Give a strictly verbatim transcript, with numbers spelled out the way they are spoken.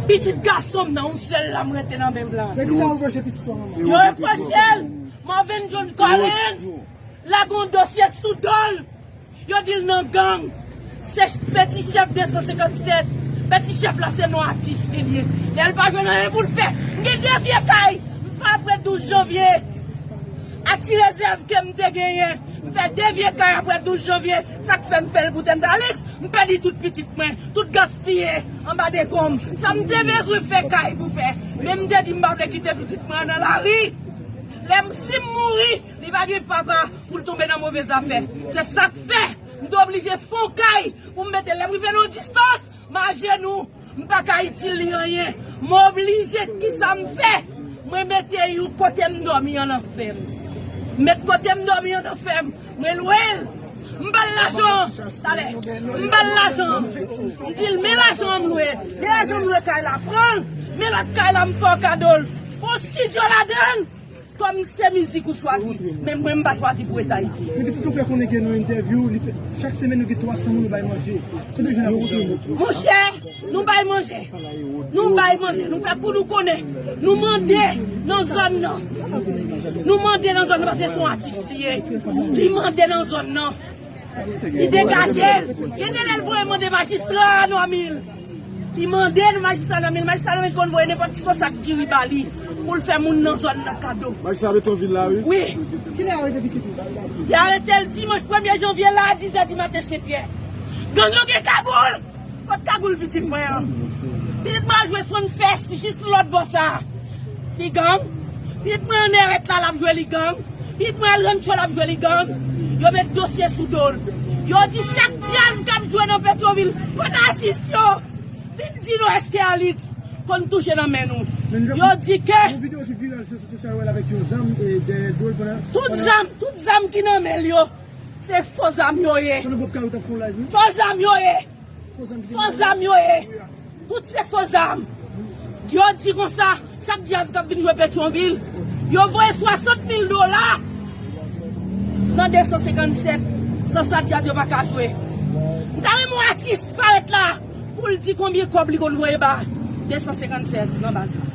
Pitit gason m nan, yon sèl la m rete nan men m la. Men kisa yo reproche pitit ou a, manman? Yo reproche l, Marvin John Collins lage yon dosye sou do l. Yo di l nan gang. Se Peti Chèf de san senkann sèt. Peti Chèf la se non atis li ye. Lè l pa jwenn anyen pou l fè. M gen de vye kay. M fè apre douz janvye. A ti rezèv ke m te genyen. M fè de vye kay apre douz janvye. Sa k fè m fè l pou Tèm Talix. M pèdi tout pitit mwen. Tout gaspiye anba dekonm. Sa m te bezwen fè kay pou fè. Men m te di m pa vle kite pitit mwen nan lari. Lè m si m mouri, li pa gen papa pou l tonbe nan move zafè. Se sa k fè m te oblije fè yon kay pou m mete l. Lè m rive nan yon distans, m ajenou, m pa ka itil li anyen. M oblije, kisa m fè? Mwen mete yon kote m dòmi an nan fè m. M met kote m dòmi an nan fè m. Mwen lwe l. M ba l lajan an. Talè. M ba l lajan an. M di l, men lajan an m lwe. Men lajan m lwe kay la, pran l. Men lòt kay la, m fè w kado l. Fè yon estidyo ladan l. Kòm se mizik ou chwazi, men mwen m pa chwazi pou Eta Ayiti. Men depi w fè konnen ke nan entèvyou, li fè, chak semèn nou gen twa san moun nou bay manje. Kote w jwenn apre sa? Monchè, nou bay manje. Nou bay manje. Nou fè kou nou konnen. Nou mande nan zòn nan. Nou mande nan zòn nan paske se yon atis li ye. Li mande nan zòn nan. Li degaje l. Gen de lè l voye mande majistra a Nòmil. Li mande l majistra Nòmil. Majistra Nòmil konn voye nenpòt ki sos ak diri ba li pou l fè moun nan zòn nan kado. Majistra Petyonvil la, wi. Wi. Kilè yo arete pitit ou? Yo arete l dimanch premye janvye la a dizè di maten Senpyè. Gang yo gen kagoul. Kot kagoul pitit mwen an? Pitit mwen al jwe Swanfest jis lòt bò sa a. Li gang. Pitit mwen an Nèwèt la, l ap jwe, li gang. Pitit mwen al Rancho, l ap jwe, li gang. Yo met dosye sou do l. Yo di chak djaz k ap jwe nan Petyonvil, kot atis yo? Vin di nou èske Alix konn touche nan men nou. Yo di ke yon videyo ki viral sou rezo sosyal, wè l avèk yon zam, e, dèyè do l pandan, tout pandan zam, tout zam ki nan men l yo, se fo zam yo ye. Pandan Bob Kayou t ap fè yon live, wi. Fo zam yo ye. Fo zam yo ye. Tout se fo zam. Yo di konsa, chak djaz k ap vin jwe Petyonvil, yo voye swasant mil dola nan de san senkann sèt. San sa, djaz yo pa ka jwe. M ta renmen yon atis parèt la pou l di konbyen kòb li konn voye ba de san senkann sèt nan baz la.